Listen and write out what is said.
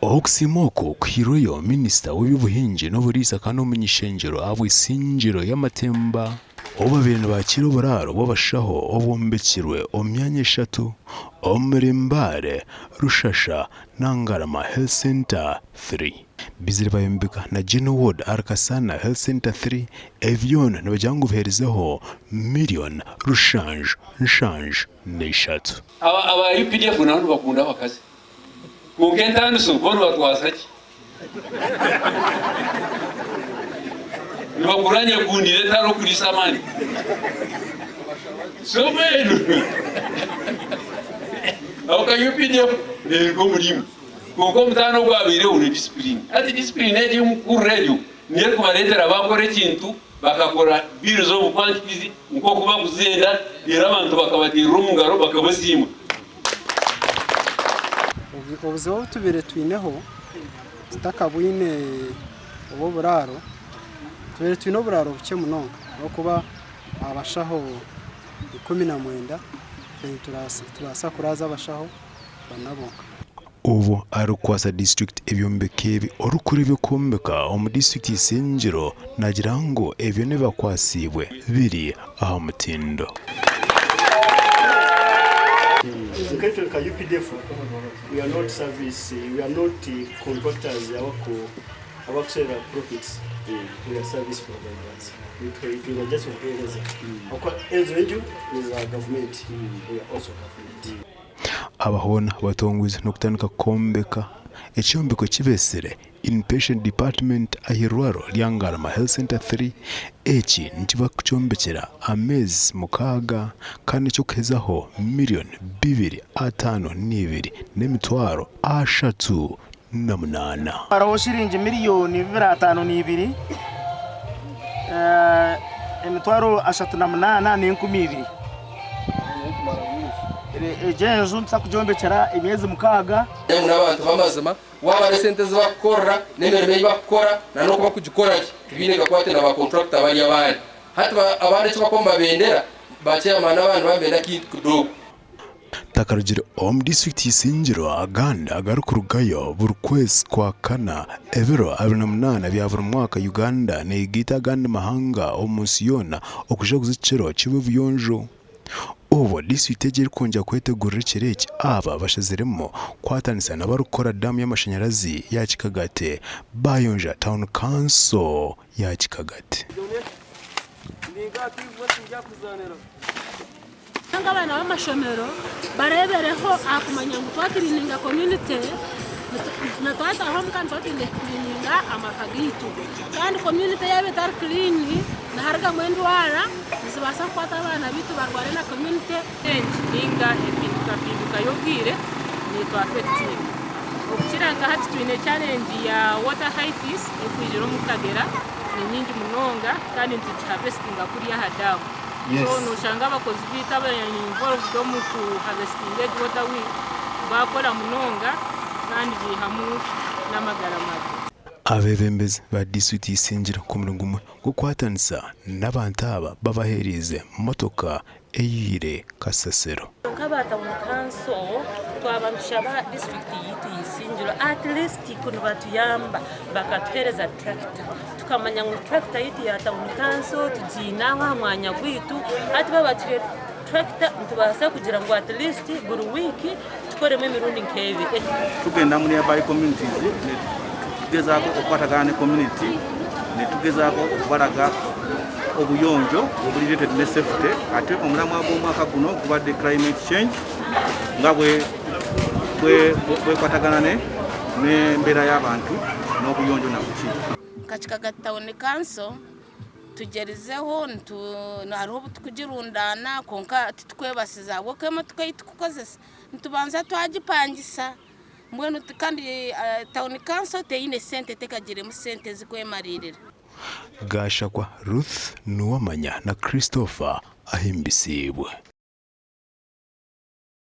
Okusiima oku kuhairweyo minisita w'eby'obuhingi n'oburiisa kandi omuny'ishengyero ahabw'eisingiro y'amatemba obu babaire nibakiira oburaaro bw'abashaho obwombekirwe omu myanya eshatu omuri Mbale, Rushasha na Ngarama Health Centre Three. Bizire bayombeka na General Ward ahari Kasana Health Centre Three. Ebi byona nibagira ngu biherizeho miriyoni rushanju nshanju n'eishatu. Aba UPDF nabo nibakunda abakazi. Kwonka entaaniso bo nibatwaza ki? Nibakura nyekundiire etari okuriisa amaani. So mbwenu ako ka UPDF neeruga omuri imwe. Kwonka omutaano ogwabaireho ni discipline. Hati discipline egyo ey'omukukurira egyo niyo erikubareetera baakora ekintu bakakora bills of quantities nk'oku bakuzenda reero abantu bakabateerera omu ngaro bakabasiima. Obuzibu obu tubaire twineho tutakabwine obw'oburaaro, tubaire twine oburaaro bukye munonga ahabw'okuba abashaho 19 nitubaasa kuraaza abashaho bana bonka. Obu arikukwatsa disiturikiti ebyombeko ebi, orikukora eby'okwombeka omu disiturikiti Isingiro naagira ngu ebyo n'ebibakwatsiibwe biri aha mutindo. Nkaitwe nka updf we are not service we are not contractors abakuserera profits we are service providers itwe just kuhereza ahabw'okuba ezo enju niza government we are also government. Aba hoona batongwize n'okutandika kwombeka ekyombeko kibesire Inpatient Department ah'irwaro rya Ngarama Health Centre Three. Eki nikibakukyombekyera ameezi mukaaga kandi eky'okuhezaho miriyoni bibiri ataano n'ibiri n'emitwaro 38. Hariho shiringi miriyoni 252 emitwaro 38 n'enkumi ibiri. Egyo enju nituza kugyombekyera emyezi mukaaga. Ngu n'abantu b'amazima, waaba n'esente ezi bakukorera, n'emirimo ei bakukora na n'oku bakugikora gye, tibaine kakwate na baakontrakita bari abandi. Hati abandi eki bakuba nibabendera, ba chairman abandi nibaba nibenda akintu kidogo. Takarugire omu disiturikiti Isingiro agandi agarikurugayo buri kwezi kwa kana ebiro 28 bya buri mwaka Uganda neegaita agandi mahanga omu nsi yoona okujaguza ekiro ky'eby'obuyonjo. Obwo disiturikiti egi erikwongyera kwetegurira ekiro eki aba bashaziremu kukwatanisa n'abarikukora daamu y'amashanyarazi ya Kikagati bayonja tauni kanso ya Kikagati. Nanga abaana b'amashomero bareebereho aha kumanya ngu twakiriininga community na twataaha omuka nituba twine kukiriininga amaka gaitu. Kandi community yaaba etari clean niharugamu endwara nizibaasa kukwata abaana baitu barware na community. Change ninga empindukampinduka y'obwire netu affectinga okukira nka hati twine challenge ya water heights ekwijira omu Kagera ni nyingi munonga kandi nitugi harvestinga kuriya aha dam. So noshanga abakozi baitu abari involved omu ku harvestinga egi water weed bakora munonga kandi bihamu n'amagara mabi. Abeebembezi ba disiturikiti Isingiro ku murimo gumwe gw'okukwatanisa n'abantu aba babaheereize motoka eyiire kasasiro. Nk'aba tawuni kanso twaba nitushaba disiturikiti yaitu ya Isingiro at least ku nibatuyamba bakatuheereza turakita tukamanya ngu turakita yaitu ya tawuni kanso tugiine aho aha mwanya gwaitu hati baaba batuhaire turakita nitubaasa kugira ngu at least buri wiiki tukoremu emirundi nk'ebiri. Tugenda mu nearby communities netugezaako okukwatagana ne community netugezaako okubalaga obuyonjo obuli related ne safety ate omulamwa gw'omwaka guno gubadde climate change nga bwekwatagana n'embeera y'abantu n'obuyonjo na buki. Nka Kikagati Town Council tugyerizeho hariho obu turikugirundaana kwonka titukwebasiza ahabw'okuba emotoka ei turikukozesa nitubanza twagipangisa mbwenu kandi Town Council teine sente tekagiremu sente ezirikwemariirira. Gashakwa Ruth Nuwamanya na Christopher Ahimbisiibwe.